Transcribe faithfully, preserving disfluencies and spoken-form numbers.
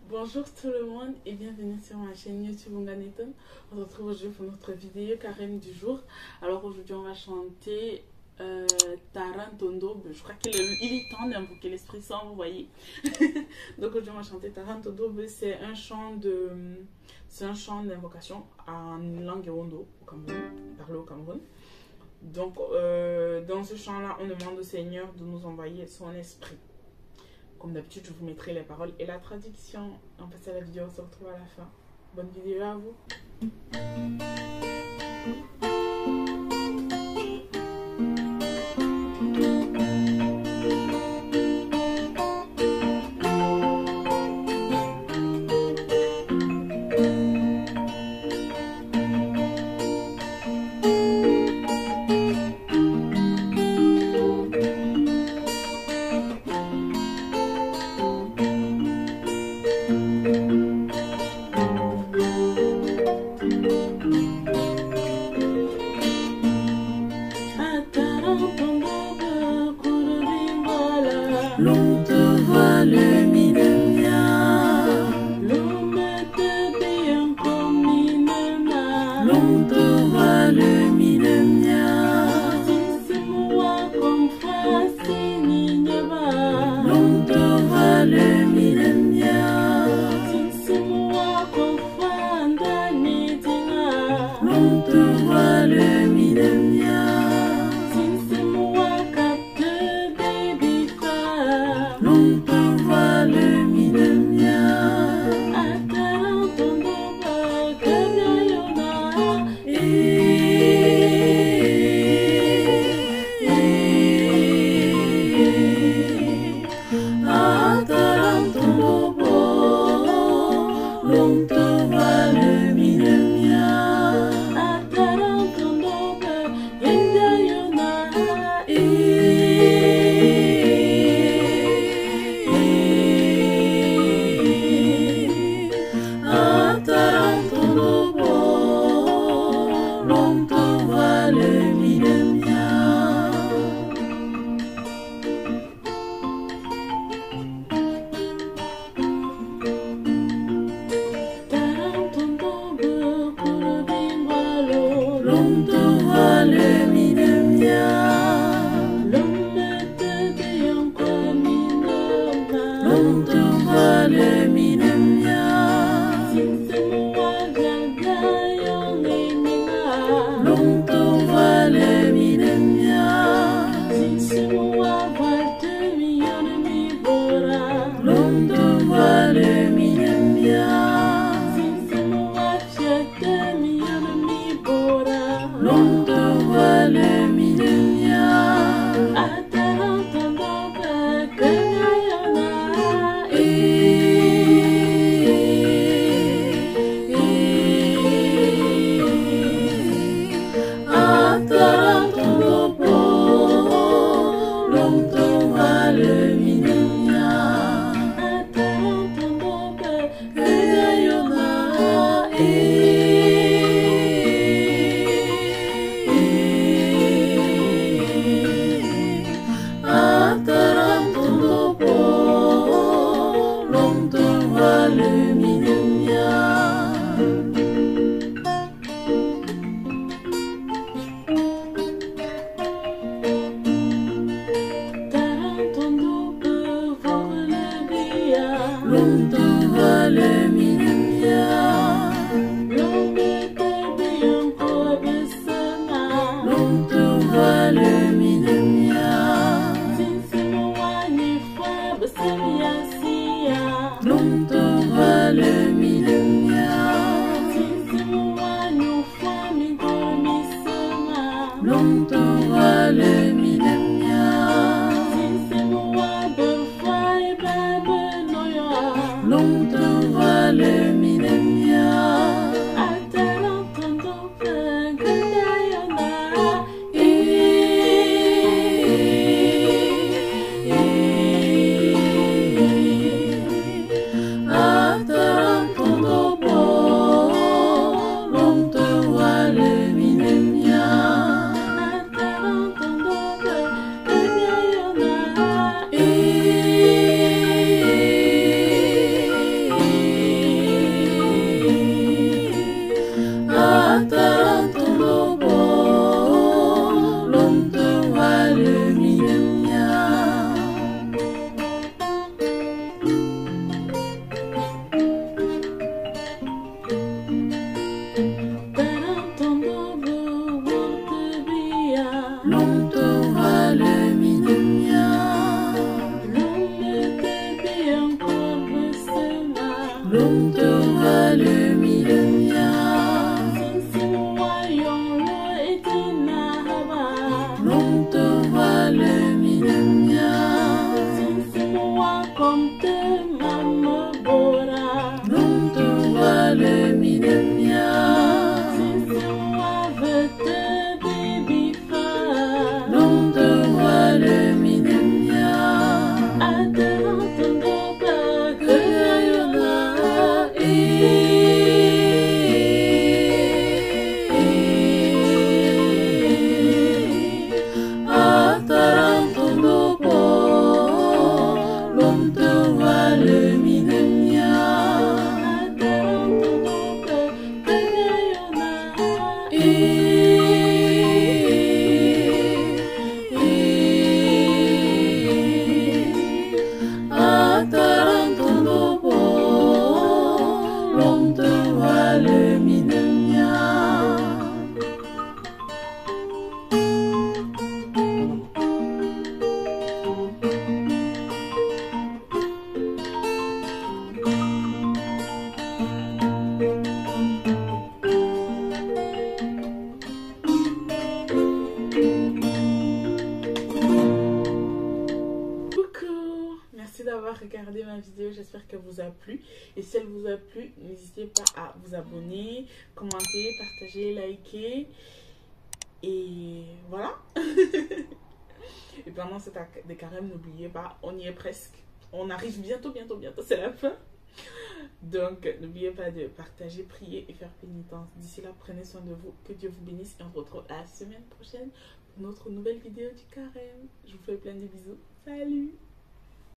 Bonjour tout le monde et bienvenue sur ma chaîne YouTube Nganethan. On se retrouve aujourd'hui pour notre vidéo carême du jour. Alors aujourd'hui on va chanter euh, Tarantondo. Je crois qu'il est, il est temps d'invoquer l'Esprit Saint, vous voyez. Donc aujourd'hui on va chanter Tarantondo. C'est un chant de, c'est un chant d'invocation en langue ewondo au Cameroun, parlé au Cameroun. Donc euh, dans ce chant-là, on demande au Seigneur de nous envoyer son esprit. Comme d'habitude, je vous mettrai les paroles et la traduction. On passe à la vidéo, on se retrouve à la fin. Bonne vidéo à vous. Longtemps va le minemia. Longtemps va le minemia. Longtemps va le minemia. Longtemps va le minemia. Longtemps va le minemia. Longtemps va le minemia. Longtemps va le minemia. Longtemps va le minemia. Longtemps va le minemia. Longtemps va le minemia. Longtemps va le minemia. Longtemps va le minemia. Longtemps va le minemia. Longtemps va le minemia. Longtemps va le minemia. Longtemps va le minemia. Longtemps va le minemia. Lomto wa lemi demia. Lomto wa lemi demia. Lomto wa lemi demia. Lomto wa lemi demia. Coucou, merci d'avoir regardé ma vidéo, j'espère qu'elle vous a plu. Et si elle vous a plu, n'hésitez pas à vous abonner, commenter, partager, liker. Et voilà. Et pendant cette ac-, de carême, n'oubliez pas, on y est presque. On arrive bientôt, bientôt, bientôt, c'est la fin. Donc, n'oubliez pas de partager, prier et faire pénitence. D'ici là, prenez soin de vous. Que Dieu vous bénisse et on se retrouve la semaine prochaine pour notre nouvelle vidéo du carême. Je vous fais plein de bisous. Salut!